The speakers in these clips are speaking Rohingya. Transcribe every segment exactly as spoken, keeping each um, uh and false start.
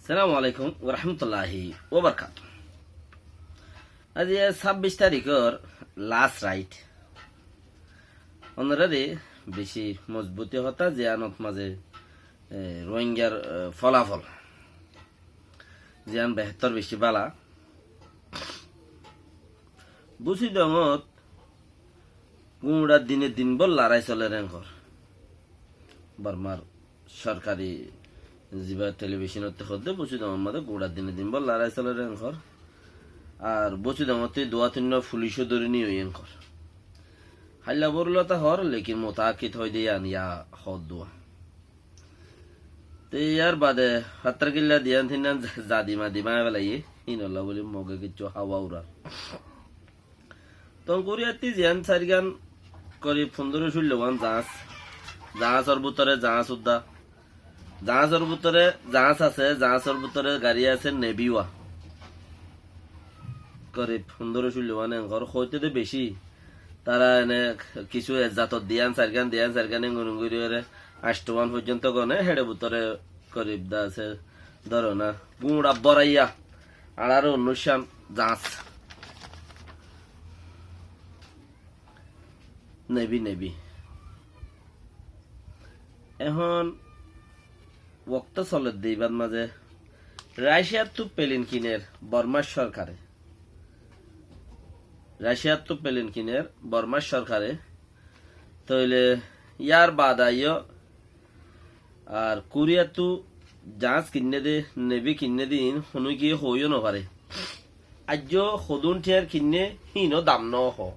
Assalamu alaikum warahmatulláhi wabarakátuhu. Aijja sábbic tarikór last night. Ónorare beci mozbuti hotá, ziyánot mazé, e, Rohingyar, e, folafol. Ziyán behétor beci bála. Busidongot guñça dine din bór larái soler enkor. Bormar sorkari ziba telibicónottú hoódde Busidongor mazé guñça dine din bór larái soler enkor. Ar Busidongottú duwa tinnúa fulicó dóri niyói enkor. Háilla borulata hoór, lekin mutaákkid hoóide yían yá hoódduwa. Te yar bade fattar killa diyan tinnan za-, zadi madi báñgi felaiyé, hínolla bóli Mogé kiccú háwa urar. Tonkuriyattí ziyán sairgán korib fundóro cúllowan zaáñs, zaáñsor bútore zaáñs uddá, zaáñsor bútore zaáñs asé, zaáñsor bútore garí asé, nebiwa. Korib fundóro cúllowan enkor hoóite de beci. Tara ene kissú ezzatot diyan sairgán, diyan sairgán engun engun gorí ore añcthowan foijjonto gone, héçe bútore korib de asé, dóro na, guñça bóraiyá, añárar unnúiccán zaáñs. Nebi, nebi. Ehón wokto soledde ibár mazé Raciyattú pelin kiner Bormar sorkare. Raciyattú pelin kiner Bormar sorkare. Tóile yar bade aiyó ar Kuriyattú zaáñs kinné de, nebi kinné de, iín honókiye hoóiyo nofaré. Aijjó hodún thiyar kinné, híinó dam nóho.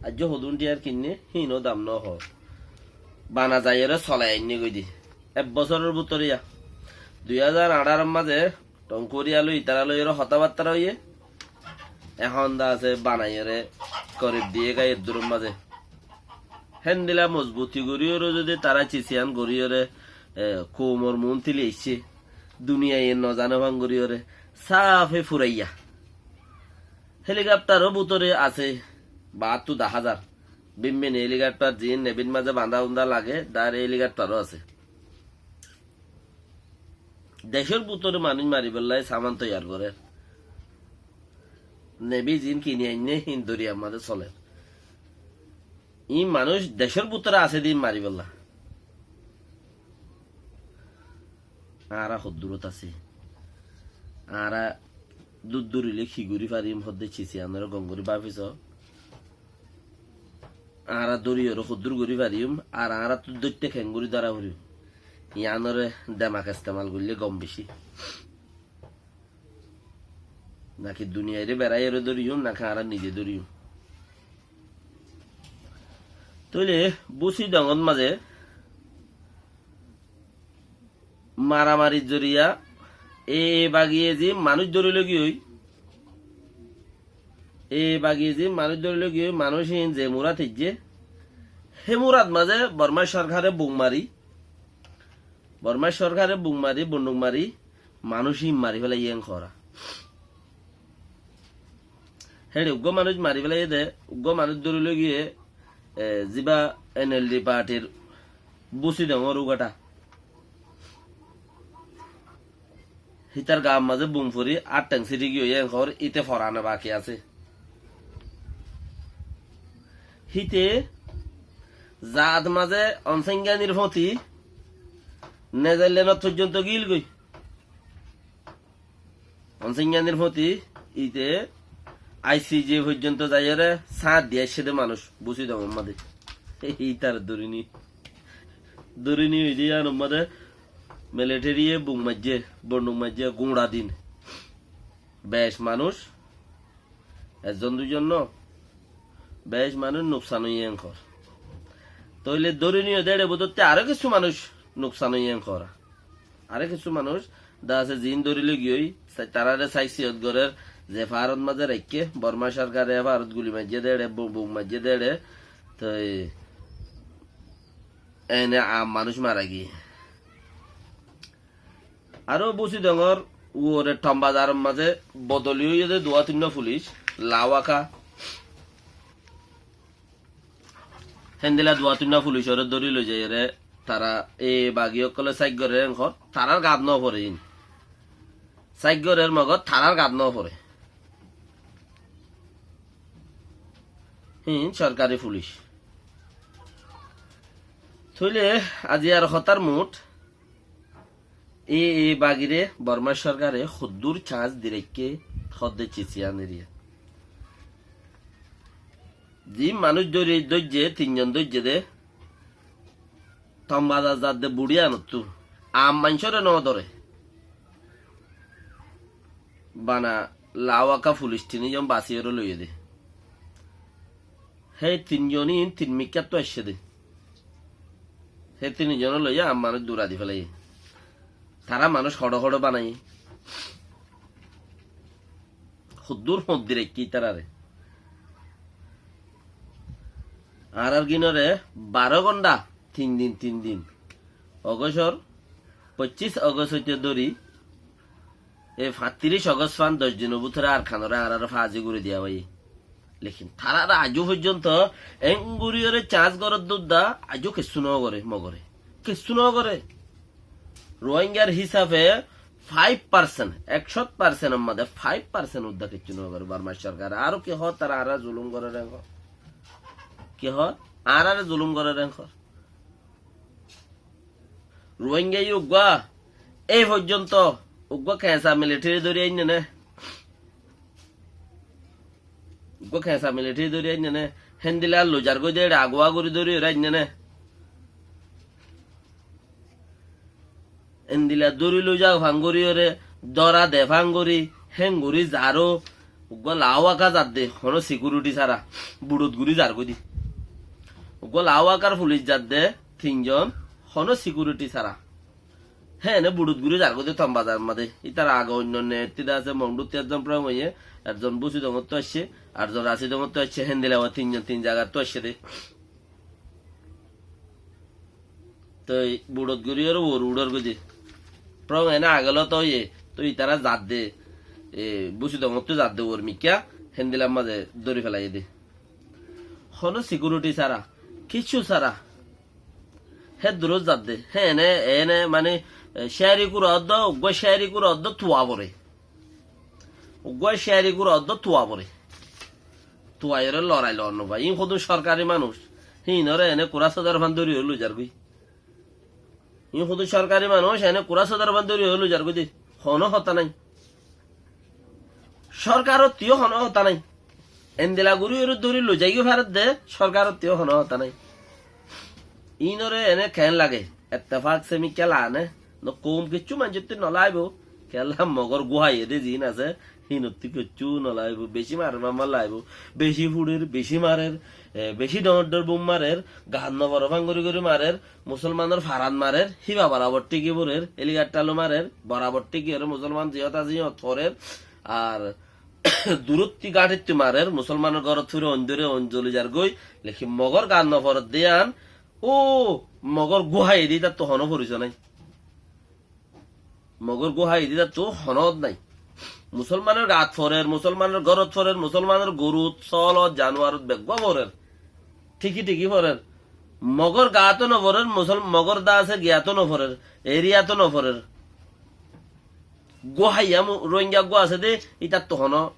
Aijjó hodún thiyar kinné, híinó dam nóho. Bana zaiyóre solai ainné goi de. Ek bosóror bútore yá. Dui házar añçáror mazé Tonkuriya loi itará loiyóre hotábattára óiye. Ehón de asé banaiyóre korib diyé gai eddúror mazé. Héndilla mozbuti goríyoré zodi tará cis yián goríyoré, e, koumor muúntu loi aiccé, duniyaiye nozane fán goríyoré, sáfe furaiyá. Helikoptaror bútore asé baáttú daházar. Bimmin helikoptar ziín nebir mazé bañdá-undá lage, dár helikoptaró asé. Decór bútore manúic maribálla saman toiyar gorér. Nebi ziín kini ainné, híin doriyar mazé solér. Iín manúic decór bútore asé de iín maribálla. Añára hoddúrot así? Añára dór-, dórile ki gorí fariyum hoddé cis yiánoré gom gorí báfi soó. Añára dóriyoré hoddúr gorí fariyum, ar añárattú dóitte keéngorí dóra foribó. Yiánoré demak estemal goillé gom bicí. Naki duniyairé beráiyoré dóriyum, naki añára nize dóriyum. Tóile Busidongot mazé maramarir zoriya e bagiye ze manúic dóri loi giyói, e bagiye ze manúic dóri loi giyói, manúic híin ze murat eijjé, hé murat mazé Bormar sorkare bum mari, Bormar sorkare bum mari, bonduk mari, manúic híin mari félaiyé enkora. Héçe uggúa manúic mari félaiyé de, uggúa manúic dóri loi giyé, e, ziba N L D partir Busidongor uggúa. Hítar gaar mazé bum fori át theng siri giyói, enkor íte forana baki asé. Híte zaat mazé Onsáinganir fóti Nezarlenot foijjonto gíl goi. Onsáinganir fóti íte I C J foijjonto zaiyóre sáñt di aiccé de manúic Busidongor mazé. Ítar dóri ni, dóri ni óide yíanor mazé militariye bum maijjé, bonduk maijjé, guñça din. Bec manúic, ezzon duizon no, bec manúic nuksan óiye enkor. Tóile dóri niyó de éçe bútottí aró kissú manúic nuksan óiye enkora. Aró kissú manúic de asé ziín dóri loi giyói, sa-, taráre sáis siyót gorér, ze faárot mazé raikké, Borma sorkare e faárot guli maijjé de éçe, bu-, bum maijjé de éçe, toi ene am manúic mara giyé. Aró Busidongor uore Thom bazaror mazé bodoli óiye de duwá tunnúa fulic, Lawaka. Héndilla duwá tunnúa fulicoré dóri loi zaiyóre Tará e bagi ókkole sáiggorer enkor, tarár gat nófore iín. Sáiggorer Mogor tarár gat nófore. Híin sorkari fulic. Tóile aziyar hotár mut, e, e bagire Bormar sorkare hoddúr cañs di raikké hoddé cis ián eriya. Zin manúic dóri, dóijje, tinzon dóijje dé, Tombazar zadde buçí anottú, am maincóre no dóre. Bana Lawaka fulic tinizon basiyóre loiyé dé. Hé tinzon ín tin mikkáttu aiccé dé. Hé tinizone loiyé am manúic dura di félaiyé. Tará manúic hoçé hoçé banaiyé. Hoddúr hoñt di raikké ítarare. Añárar gínoré baró gonthá, tin din, tin din. Ogostor, foccíc Ogost óite dóri, e fañttiríc Ogost fán doc dinor bútore Arkanoré añáráre fazi gorí diya óiye. Lekin taráre aijjó foijjonto engoríyoré cañs goródde uddá aijjó kessú no goré Mogoré. Kessú no goré. Ruáingar hísafe fáif parsent, ekcót parsentor modde fáif parsent uddá kessú no goré Bormar sorkare. Aró ki hoó, tará añáráre zulum gorér enkor. Ki hoó? Añáráre zulum gorér enkor. Ruáinga yó uggúa, ei foijjonto uggúa keñsa militeri dóri ainné né? Uggúa keñsa militeri dóri ainné né? Héndilla loizar goi dé, eçe aguwa gorí dóriyoré ainné né? Endilla dóri loiza fán goríyoré, dóra de fán gorí, héngorí zaró, uggúa Lawaka zadde, honó sikiuriti sára, buçot gorí zar goi dé. Uggúa Lawakar fulic zadde, tinzon, honó sikiuriti sára. Hé ene buçot gorí zar goi dé Tombazar modde. Ítar age oinno nettida asé, Mongdutti ezzon forong óiye, ezzon Busidongottú aiccé, ezzon Rasidongottú aiccé, héndilla tinzon tin zagattú aiccé dé. Toi buçot goríyoré uore uçór goi dé. Forong ene agolót óiye, toi ítara zadde, e, Busidongottú zadde uor mikká, héndilla mazé dóri félaiyé dé. Honó sikiuriti sára, kessú sára. Hé durót zadde, hé ene, ene mani, e, céri kura oddó, uggúa céri kura oddó tuwa foré. Uggúa céri kura oddó tuwa foré. Tuwaiyoré lorai loon no fai. Ín hodún sorkari manúic. Híinoré ene kura sodar fán dóriyoré loizar goi. Ín hodún sorkari manúic, ene kura sodar fán dóriyoré loizar goi dé. Honó hotá nái. Sorkarottú yó honó hotá nái. Endilla goríyoré dóri loizai goi faredde, sorkarottú yó honó hotá nái. Ínoré ene keén lage? Ettefak se mikká lane, no koum kessú maincóttu no laibo. Kiyólla Mogor guháiye dé ziín asé, hínottú kessú no laibo. Beci marer mamar laibo. Beci fuçer, beci marer, e, beci dhoóñr dhoóñr bum marer, gaat no fore fán gorí gorí marer, musolmanor farat marer, híba borabor thíki forer, eligattalu marer, borabor thíkiyoré musolman ziyót asé yót forer, ar durótti gáñçittu marer, musolmanor górot fore oin dóre oin zoli zar goi, lekin Mogor gaat no foredde yían, ó, Mogor guháiye dé ítattu honó foriso nái. Mogor guháiye dé ítattu honó hot nái. Musolmanor gaat forer, musolmanor górot forer, musolmanor gorut, sóolot, januarot beggúa forer. Thíki thíki forer. Mogor gaát ó no forer, musol-, Mogor dase giát ó no forer, eriyat ó no forer. Guháiya mu-, Rohingya uggúa asé dé, ítattu honó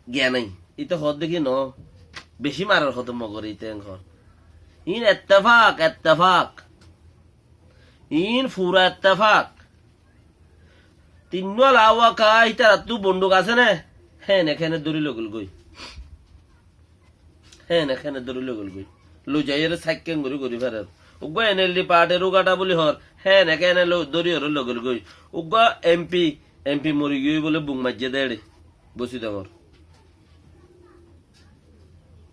giya nái. Íte hoódde ki noó? Bicí marer hoódde Mogore íte enkor. Iín ettefak, ettefak. Iín fura ettefak. Tinnúa Lawaka ítarattú bonduk asé né? Héne kéne dóri logel goi. Héne kéne dóri logel goi. Loizaiyóre sáikkan gorí gorí farer. Uggúa N L D party-r ugaṭa buli hoór. Héne kéne lo-, dóriyoré logel goi. Uggúa M P, M P mori giyói bóle buk maijjé dé eçe. Bosidongor.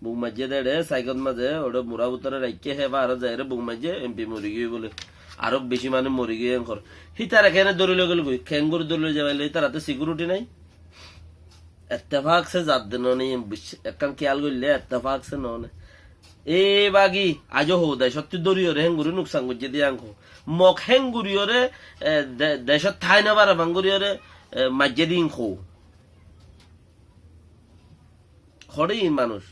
Buk maijjé dé eçé, saigot mazé, oçé mura bútore raikké, hé faárot zaiyóre buk maijjé, M P mori giyói bóle. Aró bicí manúic mori giyói enkor. Hítare kéne dóri loi gel goi, keéngorí dóri loi zai faillé, hítarattú security nái. Ettefak se zadde no né, bic-, ekkán kiyal goillé ettefak se no né. E bagi, aijó hou, decóttu dóriyoré héngorí nuksan goijjé dé yían hou. Mok héngoríyoré, e, de-, decót tái no fare fán goríyoré, e, maijjé dé yían hou. Hoçé iín manúic?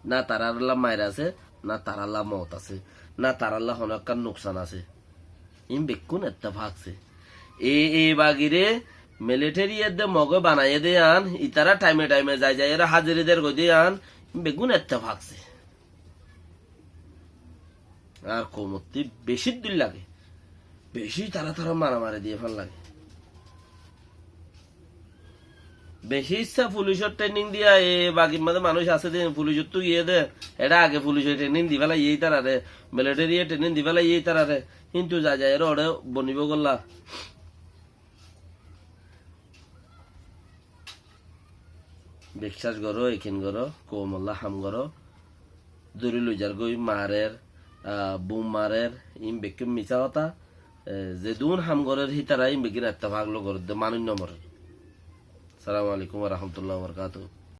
Na tarálla mair asé, na tarálla moot asé. na tarálla honó ekkán nuksan asé. Iín bekkún ettefak asé. E, e bagiré militeri edde Mogói banaiyé dé yián, itará thaime thaime zai zai eré háziri der goi dé yián, iín bekkún ettefak asé. Ar koumottí bicí dil lage. Bicí tará tará maramari diyé fán lage. Bicí issá fulicor trening diya, e bagir mazé manúic asé dé, fulicottú giyé dé, eçé age fulicor trening di félaiyé ítararé, militeri trening di félaiyé ítararé, kintu zai zai eré oçé bonibó golla. Biccác goró, ekin goró, koumolla ham goró. Dóri loi zargói, marer, ah, bum marer, iín bekkún misá hotá. E, zedún ham gorér hítara iín bekkún ettefak loi gorér dé, manúic no morer. Assalamu alaikum wa rahmatullahi wa barakatuhu.